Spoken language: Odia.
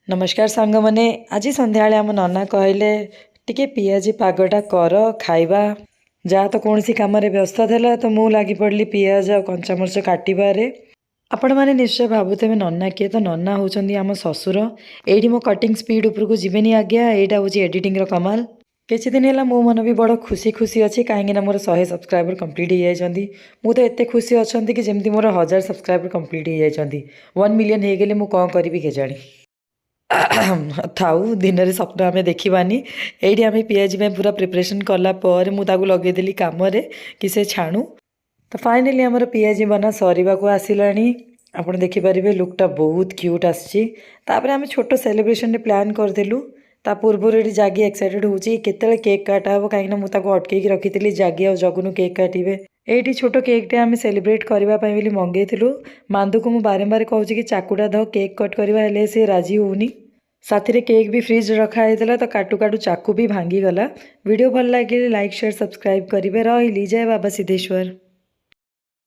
ନମସ୍କାର ସାଙ୍ଗମାନେ। ଆଜି ସନ୍ଧ୍ୟାବେଳେ ଆମ ନନା କହିଲେ, ଟିକେ ପିଆଜି ପାଗଟା କର, ଖାଇବା। ଯାହା ତ କୌଣସି କାମରେ ବ୍ୟସ୍ତ ଥିଲା, ତ ମୁଁ ଲାଗି ପଡ଼ିଲି ପିଆଜ ଆଉ କଞ୍ଚାମରିଚ କାଟିବାରେ। ଆପଣମାନେ ନିଶ୍ଚୟ ଭାବୁଥିବେ ନନା କିଏ? ତ ନନା ହେଉଛନ୍ତି ଆମ ଶ୍ୱଶୁର। ଏଇଠି ମୋ କଟିଂ ସ୍ପିଡ୍ ଉପରକୁ ଯିବେନି ଆଜ୍ଞା। ଏଇଟା ହେଉଛି ଏଡ଼ିଟିଂର କମାଲ। କିଛି ଦିନ ହେଲା ମୋ ମନ ବି ବଡ଼ ଖୁସି ଖୁସି ଅଛି, କାହିଁକିନା ମୋର 100 ସବସ୍କ୍ରାଇବର କମ୍ପ୍ଲିଟ୍ ହେଇଯାଇଛନ୍ତି। ମୁଁ ତ ଏତେ ଖୁସି ଅଛନ୍ତି କି ଯେମିତି ମୋର 1000 ସବସ୍କ୍ରାଇବର କମ୍ପ୍ଲିଟ୍ ହେଇଯାଇଛନ୍ତି। 1 ମିଲିୟନ୍ ହେଇଗଲେ ମୁଁ କ'ଣ କରିବି କେଜାଣି। ଥାଉ, ଦିନରେ ସ୍ୱପ୍ନ ଆମେ ଦେଖିବାନି। ଏଇଠି ଆମେ ପିଆଜି ପାଇଁ ପୁରା ପ୍ରିପାରେସନ୍ କଲା ପରେ ମୁଁ ତାକୁ ଲଗେଇଦେଲି କାମରେ କି ସେ ଛାଣୁ। ତ ଫାଇନାଲି ଆମର ପିଆଜି ବନା ସରିବାକୁ ଆସିଲାଣି। ଆପଣ ଦେଖିପାରିବେ, ଲୁକ୍ଟା ବହୁତ କ୍ୟୁଟ୍ ଆସିଛି। ତାପରେ ଆମେ ଛୋଟ ସେଲିବ୍ରେସନଟେ ପ୍ଲାନ୍ କରିଥିଲୁ। ତା ପୂର୍ବରୁ ଏଠି ଜାଗି ଏକ୍ସାଇଟେଡ଼ ହେଉଛି କେତେବେଳେ କେକ୍ କାଟା ହେବ, କାହିଁକିନା ମୁଁ ତାକୁ ଅଟକେଇକି ରଖିଥିଲି, ଜାଗି ଆଉ ଜଗୁନୁ କେକ୍ କାଟିବେ। ଏଇଠି ଛୋଟ କେକ୍ଟେ ଆମେ ସେଲିବ୍ରେଟ୍ କରିବା ପାଇଁ ବୋଲି ମଗେଇଥିଲୁ। ମାନ୍ଦୁକୁ ମୁଁ ବାରମ୍ବାର କହୁଛି କି ଚାକୁଟା ଧ, କେକ୍ କଟ୍ କରିବା, ହେଲେ ସେ ରାଜି ହେଉନି। ସାଥିରେ କେକ୍ ବି ଫ୍ରିଜ୍ ରଖା ହେଇଥିଲା, ତ କାଟୁ କାଟୁ ଚାକୁ ବି ଭାଙ୍ଗିଗଲା। ଭିଡ଼ିଓ ଭଲ ଲାଗିଲେ ଲାଇକ୍, ସେୟାର, ସବସ୍କ୍ରାଇବ୍ କରିବେ। ରହିଲି, ଜୟ ବାବା ସିଦ୍ଧେଶ୍ୱର।